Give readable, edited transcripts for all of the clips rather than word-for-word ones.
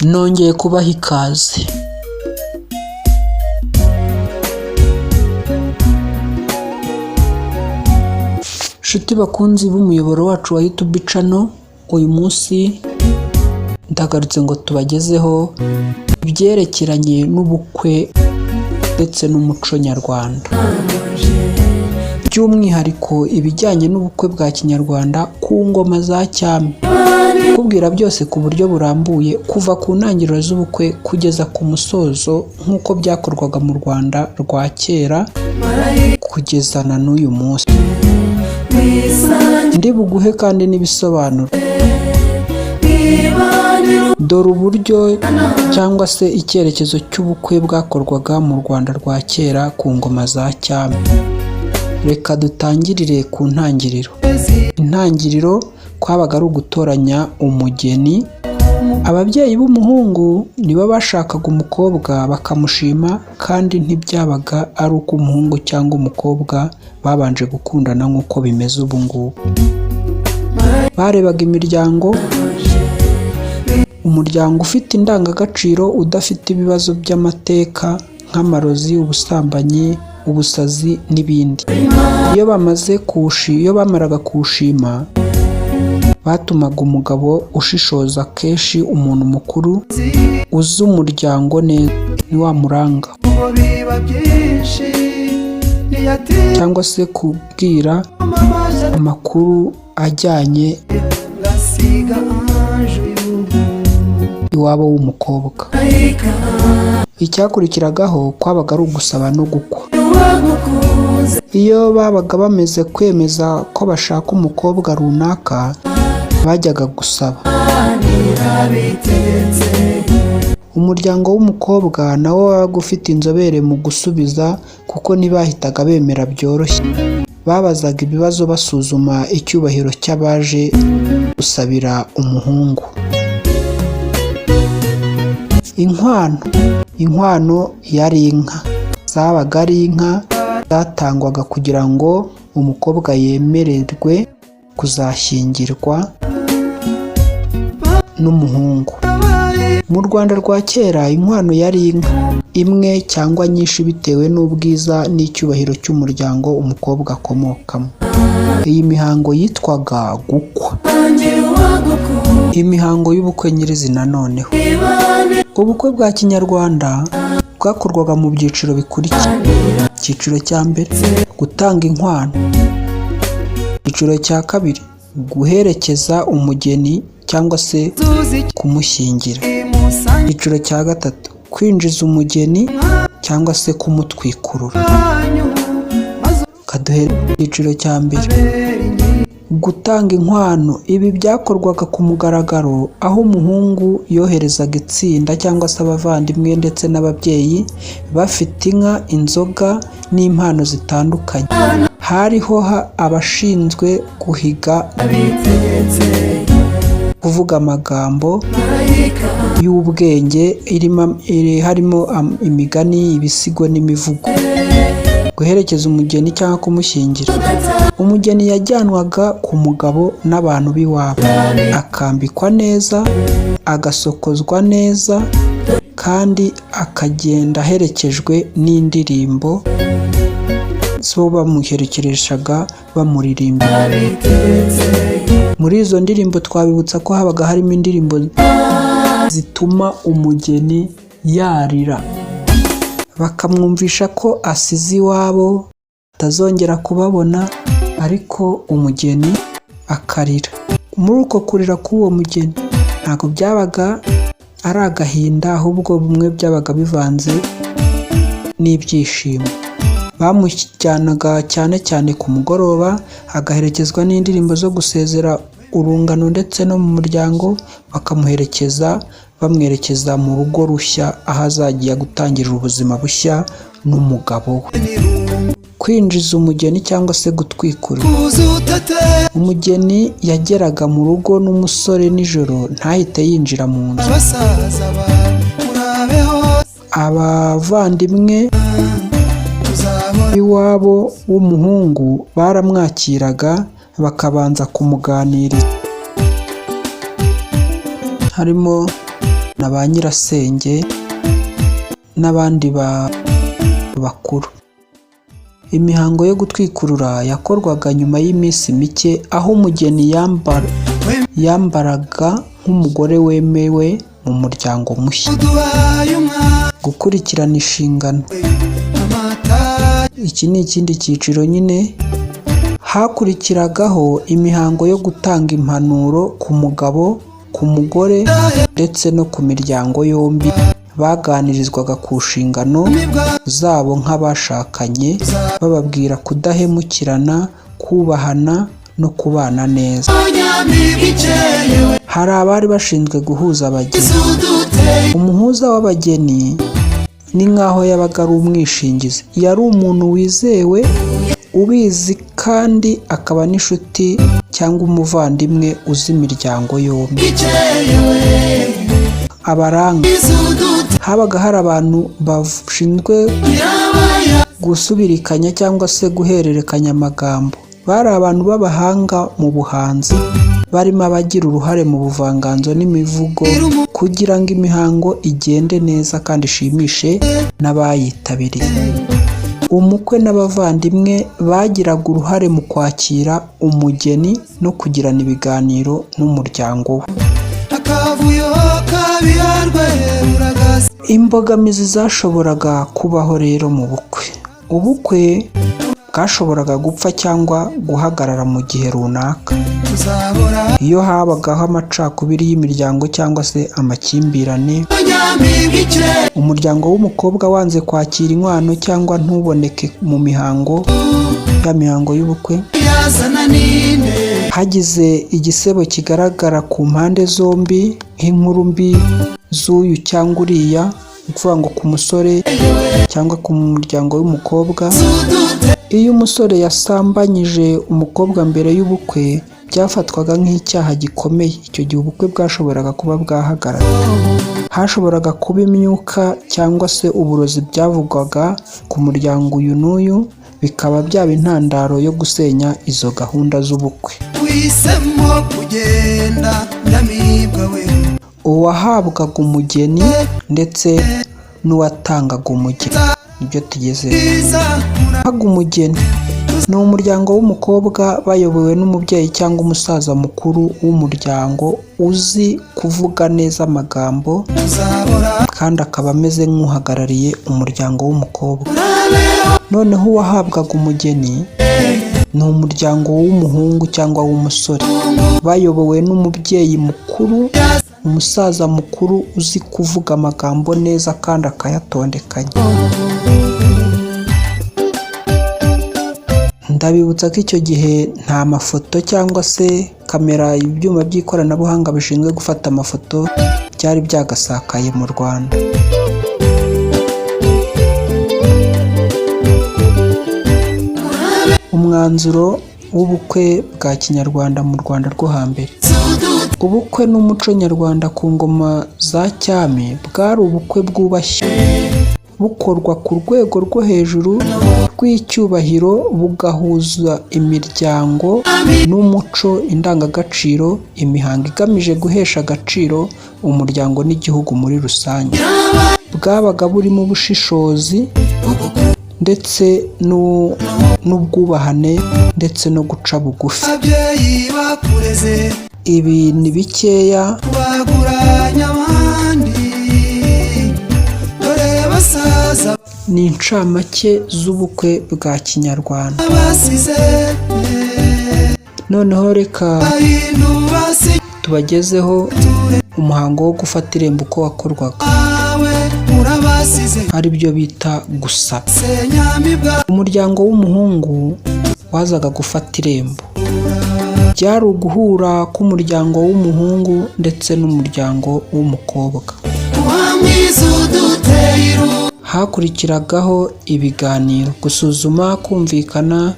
Nongeye kubaha ikaze. Nshuti bakunzi b'umuyoboro wacu wa YouTube channel, uyu munsi ndagarutse ngo tubagezeho ibyerekeranye n'ubukwe ndetse n'umuco nyarwanda, by'umwihariko ibijyanye n'ubukwe bwa kinyarwanda ku ngoma za cyami. Kubwira byose ku buryo burambuye kuva ku ntangiriro z'ubukwe kugeza ku musozo nk'uko byakorwaga mu Rwanda rwa kera kugeza na n'uyu munsi. Ndi buguhe kandi n'ibisobanuro. Dore uburyo cyangwa se icyerekezo cy'ubukwe bwakorwaga mu Rwanda rwa kera ku ngoma za cyami. Reka dutangirire ku ntangiriro. Intangiriro kwabaga ari ugutoranya umugeni. Ababyeyi b'umuhungu nibo bashakaga umukobwa bakamushima, kandi ntibyabaga ari uko umuhungu cyangwa umukobwa babanje gukundana nk'uko bimeze ubu ngubu. Barebaga imiryango, umuryango ufite indangagaciro, udafite ibibazo by'amateka nk'amarozi, ubusambanyi, ubusazi n'ibindi. Iyo bamaraga kuwushima, batumaga umugabo ushishoza, kenshi umuntu mukuru uzi umuryango neza, ni wa muranga cyangwa se kubwira amakuru ajyanye iwabo w'umukobwa. Icyakurikiragaho kwabaga ari ugusaba no gukwa. Iyo babaga bamaze kwemeza ko bashaka umukobwa runaka, bajyaga gusaba. Umuryango w'umukobwa nawo wabaga ufite inzobere mu gusubiza, kuko ntibahitaga bemera byoroshye. Babazaga ibibazo basuzuma icyubahiro cy'abaje gusabira umuhungu. Inkwano. Inkwano yari inka. Zabaga ari inka zatangwaga kugira ngo umukobwa yemererwe kuzashyingirwa n'umuhungu. Mu Rwanda rwa kera, inkwano yari inka imwe cyangwa nyinshi bitewe n'ubwiza n'icyubahiro cy'umuryango umukobwa akomokamo. Iyi mihango yitwaga gukwa. Imihango y'ubukwe nyirizina noneho. Ubukwe bwa kinyarwanda bwakorwaga mu byiciro bikurikira: icyiciro cya mbere, gutanga inkwano; icyiciro cya kabiri, guherekeza umugeni cyangwa se kumushyingira; icyiciro cya gatatu, kwinjiza umugeni cyangwa se kumutwikurura. Kaduhere icyiciro cya mbere, gutanga inkwano. Ibi byakorwaga ku mugaragaro, aho umuhungu yoherezaga itsinda cyangwa se abavandimwe ndetse n'ababyeyi bafite inka, inzoga n'impano zitandukanye. Hariho abashinzwe guhiga, kuvuga amagambo y'ubwenge harimo imigani, ibisigo n'imivugo. Guherekeza umugeni cyangwa kumushyingira. Umugeni yajyanwaga ku mugabo n'abantu b'iwabo, akambikwa neza, agasokozwa neza, kandi akagenda aherekejwe n'indirimbo zo bamuherekereshaga bamuririmbira. Muri izo ndirimbo twabibutsa ko habaga harimo indirimbo zituma umugeni yarira, bakamwumvisha ko asize iwabo atazongera kubabona, ariko umugeni akarira. Muri uko kurira k'uwo mugeni ntabwo byabaga ari agahinda, ahubwo bimwe byabaga bivanze n'ibyishimo. Bamujyanaga cyane cyane ku mugoroba, agaherekezwa n'indirimbo zo gusezera urungano ndetse no mu muryango, bakamuherekeza bamwerekeza mu rugo rushya aho azajya gutangirira ubuzima bushya n'umugabo we. Kwinjiza umugeni cyangwa se gutwikurura. Umugeni yageraga mu rugo n'umusore nijoro, ntahite yinjira mu nzu. Abavandimwe b'iwabo w'umuhungu baramwakiraga, bakabanza kumuganiriza, harimo Na ba nyirasenge n'abandi bakuru. Imihango yo gutwikurura yakorwaga nyuma y'iminsi mike, aho umugeni yambaraga nk'umugore wemewe mu muryango mushya. Uduhaye umwana. Gukurikirana inshingano. Amata. Iki ni ikindi cyiciro nyine. Hakurikiragaho imihango yo gutanga impanuro ku mugabo, ku mugore ndetse no ku miryango yombi. Baganirizwaga ku nshingano zabo nk'abashakanye, bababwira kudahemukirana, kubahana no kubana neza. Nyamibwa ikeye we. Hari abari bashinzwe guhuza abageni. Izuduteye. Umuhuza w'abageni ni nk'aho yabaga ari umwishingizi. Yari umuntu wizewe, ubizi, kandi akaba n'inshuti cyangwa umuvandimwe uzi imiryango yombi. Ikeye we. Abaranga. Izuduteye. Habaga hari abantu bashinzwe Nyirabaya. gusubirikanya cyangwa se guhererekanya amagambo. Bari abantu b'abahanga mu buhanzi, barimo abagira uruhare mu buvanganzo n'imivugo kugira ngo imihango igende neza kandi ishimishe n'abayitabiriye. Umukwe n'abavandimwe bagiraga uruhare mu kwakira umugeni no kugirana ibiganiro n'umuryango we. Akavuyo kabiharwe uragasa. Imbogamizi zashoboraga kubaho rero mu bukwe: ubukwe bwashoboraga gupfa cyangwa guhagarara mu gihe runaka Tuzahora. iyo habagaho amacakubiri y'imiryango cyangwa se amakimbirane, Nyamibwa ikeye. umuryango w'umukobwa wanze kwakira inkwano cyangwa ntuboneke mu mihango, ya mihango y'ubukwe, Yazana ninde? hagize igisebo kigaragara ku mpande zombi nk'inkuru mbi z'uyu cyangwa uriya, ni ukuvuga ngo ku musore cyangwa ku muryango w'umukobwa. Izuduteye. Iyo umusore yasambanyije umukobwa mbere y'ubukwe, byafatwaga nk'icyaha gikomeye. Icyo gihe ubukwe bwashoboraga kuba bwahagarara. Hashoboraga kuba imyuka cyangwa se uburozi byavugwaga ku muryango uyu n'uyu, bikaba byaba intandaro yo gusenya izo gahunda z'ubukwe. Uhisemo kugenda, Nyamibwa we. Uwahabwaga umugeni ndetse n'uwatangaga umugeni, nibyo tugezeho. Bwiza. Uwahaga umugeni ni umuryango w'umukobwa, bayobowe n'umubyeyi cyangwa umusaza mukuru w'umuryango uzi kuvuga neza amagambo Tuzahora. kandi akaba ameze nk'uhagarariye umuryango w'umukobwa. Noneho uwahabwaga umugeni ni umuryango w'umuhungu cyangwa w'umusore, bayobowe n'umubyeyi mukuru, umusaza mukuru uzi kuvuga amagambo neza kandi akayatondekanya. Ndabibutsa ko icyo gihe nta mafoto cyangwa se kamera, ibyuma by'ikoranabuhanga bishinzwe gufata amafoto byari byagasakaye mu Rwanda. Umwanzuro w'ubukwe bwa kinyarwanda mu Rwanda rwo hambere. Ubukwe n'umuco nyarwanda ku ngoma za cyami bwari ubukwe bwubashye, bukorwa ku rwego rwo hejuru rw'icyubahiro, bugahuza imiryango n'umuco, indangagaciro, imihango igamije guhesha agaciro umuryango n'igihugu muri rusange. Bwabaga burimo ubushishozi ndetse n'ubwubahane ndetse no guca bugufi. Ababyeyi bakureze. Ibi ni bikeya. Baguranya abandi, dore basaza. Ni incamake z'ubukwe bwa kinyarwanda. Basize. Noneho reka Ahindu basiture. tubagezeho umuhango wo gufata irembo uko wakorwaga, Awe urabasize. ari byo bita gusaba. Senyamibwa. Umuryango w'umuhungu wazaga gufata irembo. Byari uguhura k'umuryango w'umuhungu ndetse n'umuryango w'umukobwa. Wa mwiza uduteye iru. Hakurikiragaho ibiganiro, gusuzuma, kumvikana,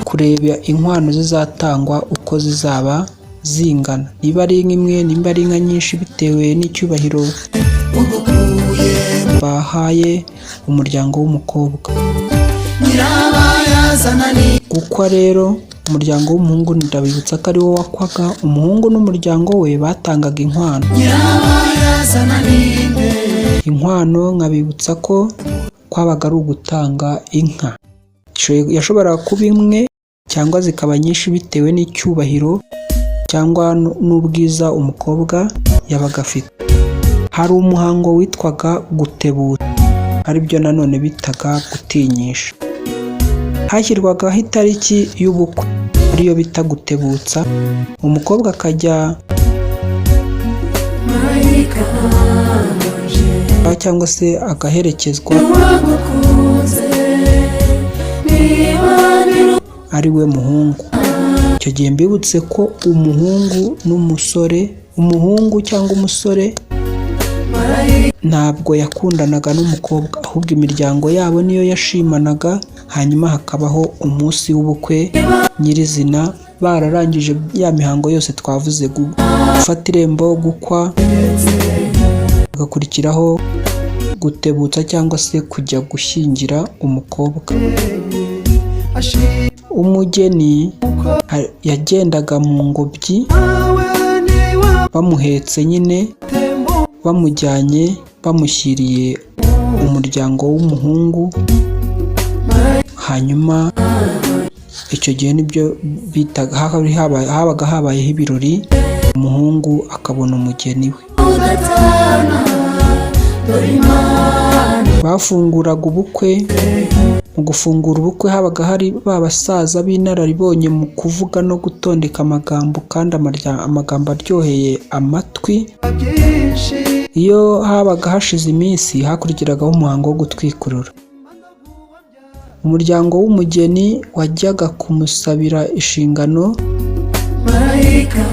kureba inkwano zizatangwa uko zizaba zingana, niba ari inka imwe, nimba ari inka nyinshi, bitewe n'icyubahiro Ugukuye. bahaye umuryango w'umukobwa. Nyirabayazana ni. Gukwa rero, umuryango w'umuhungu, ndabibutsa ko ari wo wakwaga. Umuhungu n'umuryango we batangaga inkwano. Nyirabayazana. Inkwano nkabibutsa ko kwabaga ari ugutanga inka. Yashoboraga kuba imwe cyangwa zikaba nyinshi bitewe n'icyubahiro cyangwa n'ubwiza umukobwa yabaga afite. Hari umuhango witwaga gutebutsa, aribyo nanone bitaga gutinyisha. Hashyirwagaho itariki y'ubukwe ariyo bita gutebutsa, umukobwa akajya Marayika wanje cyangwa se agaherekezwa wagukunze niba niru ari we muhungu. Icyo gihe mbibutse ko umuhungu n'umusore, umuhungu cyangwa umusore marayika ntabwo yakundanaga n'umukobwa, ahubwo imiryango yabo niyo yashimanaga, hanyuma hakabaho umunsi w'ubukwe nyirizina, bararangije ya mihango yose twavuze: gufata irembo, gukwa, hagakurikiraho gutebutsa cyangwa se kujya gushyingira umukobwa. Umugeni yagendaga mu ngobyi bamuhetse nyine, bamujyanye bamushyiriye umuryango w'umuhungu, hanyuma icyo gihe nibyo bitaga habaga habayeho ibirori, umuhungu akabona umugeni we. Udatana dore Imana. Bafunguraga ubukwe. Mu gufungura ubukwe habaga hari ba basaza b'inararibonye mu kuvuga no gutondeka amagambo kandi amagambo aryoheye amatwi. Iyo habaga hashize iminsi hakurikiragaho umuhango wo gutwikurura. Umuryango w'umugeni wajyaga kumusabira inshingano, Marayika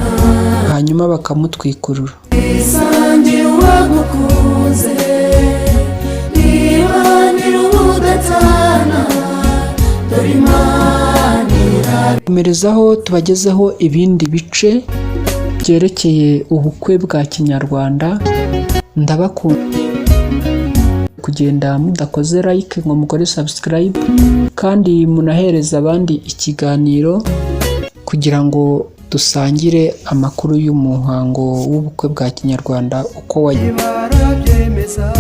hanyuma bakamutwikurura. Isangira uwagukunze niba udatana dore Imana Komerezaho tubagezeho ibindi bice byerekeye ubukwe bwa kinyarwanda. Ndabakunda kugenda mudakoze like ngo mukore subscribe, kandi munahereza abandi ikiganiro kugira ngo dusangire amakuru y'umuhango w'ubukwe bwa kinyarwanda uko wagiye. Barabyemeza.